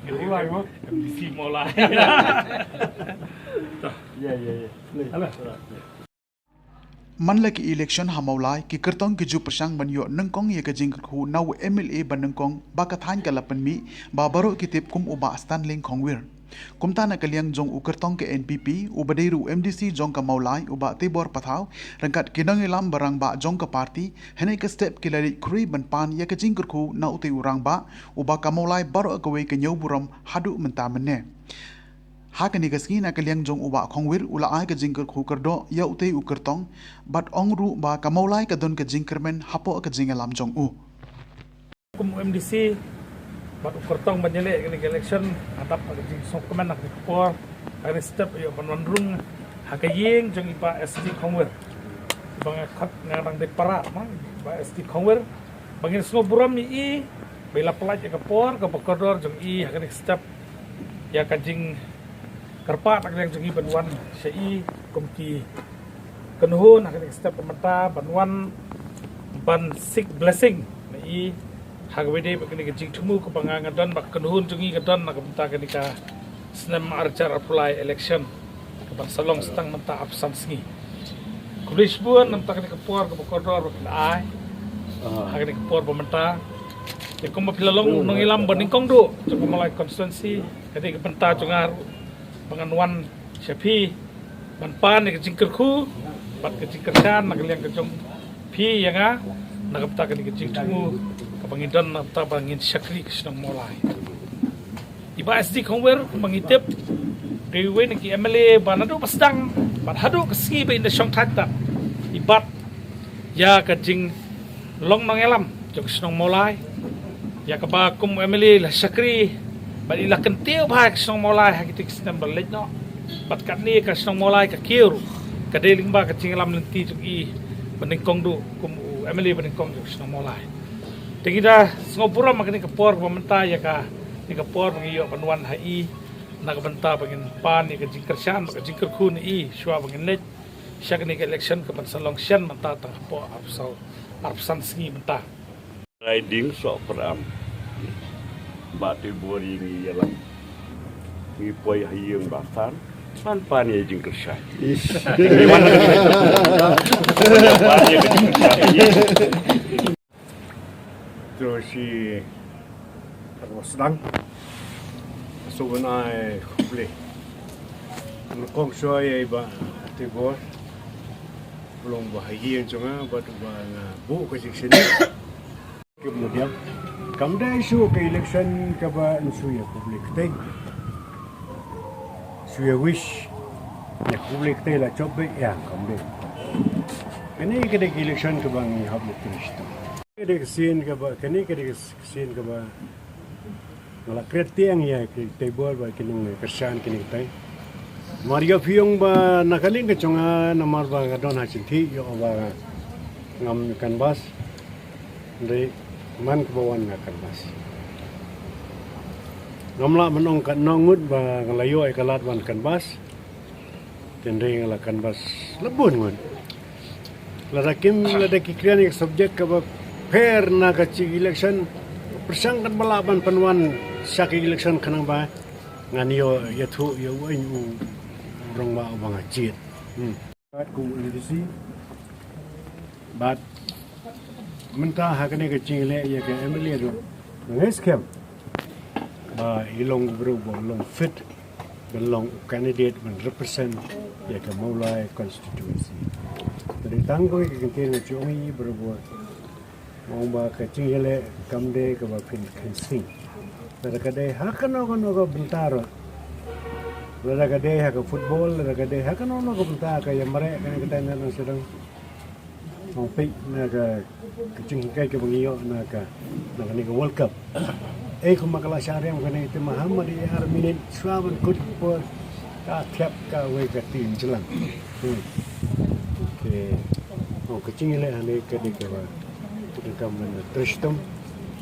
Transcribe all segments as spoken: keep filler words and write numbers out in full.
M D C Mawlai. Man la ki election ha Mawlai, ki kyrtong ki ju pyrshang ban ïoh nyngkong ïa ka jingkyrkhu na u M L A ba nyngkong ba ka thaiñ ka la pynmih, ba baroh ki tip kum u Bah Stanley Khongwir. Kumta na ka liang jong u kyrtong ka N P P, u ba dei ruh u M D C jong ka Mawlai, u Bah Tibor Pathaw, ryngkat ki nongïalam ba rangbah jong ka party, hynne ka step ki la leit khuri ban pan ïa ka jingkyrkhu na utei u rangbah, u ba ka Mawlai baroh kawei ka ñiew burom haduh mynta mynne. Ha kane ka sngi na ka liang jong u Bah Khongwir u la ai ka jingkyrkhu kyrdoh ïa utei u kyrtong, bad ong ruh ba ka Mawlai ka don ka jingkyrmen hapoh ka jingïalam jong u. Kum u M D C, bad u kyrtong ban ïaleh kane ka election, ha dap ka jingsngewkmen ha kane ka por, ha kane step ïoh ban wan rung ha ka ïing jong i Bah S T Khongwir. Ba nga khot nga dang dei para ma i Bah S T Khongwir. Ba ngin sngewburom ïa i ba i la pynlait ïa ka por kaba kordor jong i ha kane step ïa ka jingkyrpad na ka liang jong i ban wan sha i kum ki kynhun ha kane step ba mynta ban wan ban seek blessing na i ha kaba dei ba kane ka jingthmu kaba nga nga don ba kynhun jong i ka don na ka bynta kane ka snem arhajar arphew lai election kaban sa long sdang mynta arphew san sngi. Khublei shibun na ka bynta kane ka por kaba kordor ba phi la ai ha kane ka por ba mynta. Ïa kumba phi la long nongïalam ba nyngkong duh jong ka Mawlai constituency, ka dei ka bynta jong nga ruh ba ngan wan sha phi ban pan ïa ka jingkyrkhu bad ka jingkyrshan na ka liang ka jong phi ïa nga na ka bynta kane ka jingthmu kaba ngi don na ka bynta ba ngin shakri ka shnong Mawlai. I Bah S T Khongwir kumba ngi tip, dei uwei na ki M L A ba naduh ba sdang bad haduh ka sngi ba in da shong thait, i bat ïa ka jinglong nongïalam jong ka shnong Mawlai, ïa kaba kum M L A la shakri bad i la kyntiew bha ïa ka shnong Mawlai ha kito ki snem ba la leit noh. Bad katne ka shnong Mawlai ka kiew ruh ka dei lyngba ka jingïalam lynti jong i ba nyngkong duh kum u M L A ba nyngkong jong ka shnong Mawlai. Te ngi da sngewburom ha kane ka por ba mynta ïa kane ka por ba ngi ïoh ban wan ha i na ka bynta ba ngin pan ïa ka jingkyrshan bad ka jingkyrkhu na i shuwa ba ngin leit sha kane ka election kaban sa long shen mynta tang hapoh arphew saw arphew san sngi mynta. Riding Sohpram. Bah Tibor ïa ngi ïalam. Ngi poi ha ïing Bah San ban pan ïa jingkyrshan. Ngi wan ha ïing Bah San ban pan ïa ka jingkyrshan. Te shi arwa sdang. Sngewbha ban ai khublei nyngkong shuwa ïa i Bah Tibor. Ba long ba ha ïing jong nga bad ba nga buh ka jingshaniah. Kim Nodiap. Kam dei shuh ka election kaba yn shu ïa khublei kti. Shu ïa wish ïa khublei kti la jop beit ïa kam dei. Kane ka dei ka election kaba ngi hap leit shitom. Ka dei ka sien kaba, kane ka dei ka sien kaba nga la kret tiang ïa ki table bad ki nongkyrshan kine ki tai. Namar ïa phi ong ba na ka liang ka jong nga namar ba nga don ha Shillong ïa ba ngam canvass. Hynrei man kaba wan nga canvass. Ngam lah ban ong katno ngut ba nga la ïoh ïa ka lad wan canvass. Hynrei nga la canvass la bun ngut. Lada kim, lada ki kren ïa ka subject kaba pher na ka jing election, pyrshang katba lah ban pynwan sha ka election khnang ba ngan ïoh ïathuh ïa u aiñ u rangbah uba nga jied. Hmm. Bad kum u M D C bad mynta ha kane ka jingïaleh ïa ka M L A ruh nga ngeit skhem ba i long u briew ba long fit ban long u candidate ban represent ïa ka Mawlai constituency. Te dei tang kawei ka kyntien nga shu ong ïa i briew ba ong ba ka jingïaleh kam dei kaba phin kheiñ sting. Lada ka dei ha kano kano ka bynta ruh, lada ka dei ha ka football, lada ka dei ha kano kano ka bynta ka ïa mareh kane ka tai na nang sdang. Ong peit na ka, ka jinghikai kaba ngi ïoh na ka, na kane ka World Cup. Ei kumba ka la shah riam kane te ma ha ma dei ar minit shuwa ban kut por ka thiap kawei ka team jlang. Hmm. Te ong ka jingïaleh hangne ka dei kaba ka dei kam ban trei shitom.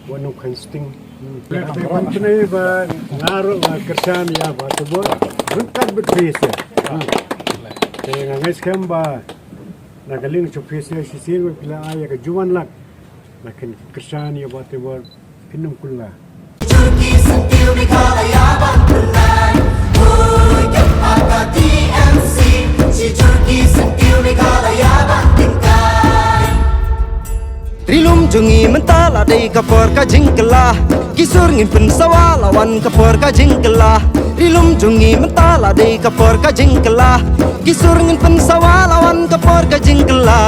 Wat nym kheiñ sting. Hmm. Te ban pynai ba nga ruh nga kyrshan ïa Bah Tibor ryngkat bad phi se. Hmm. Te nga ngeit skhem ba na ka liang jong phi se shisien ba phi la ai ïa ka juwan lak. Nga kynkyrshan ïa Bah Tibor phin nym kular. Meghalaya ban pynai. Ui, kyrpad ka T M C, shijur ki syntiew Meghalaya ban tyngkai. Ri lum jong ngi mynta la dei ka por ka jingkylla. Ki sur ngin pynsawa la wan ka por ka jingkylla. Ri lum jong ngi mynta la dei ka por ka jingkylla. Ki sur ngin pynsawa la wan ka por ka jingkylla.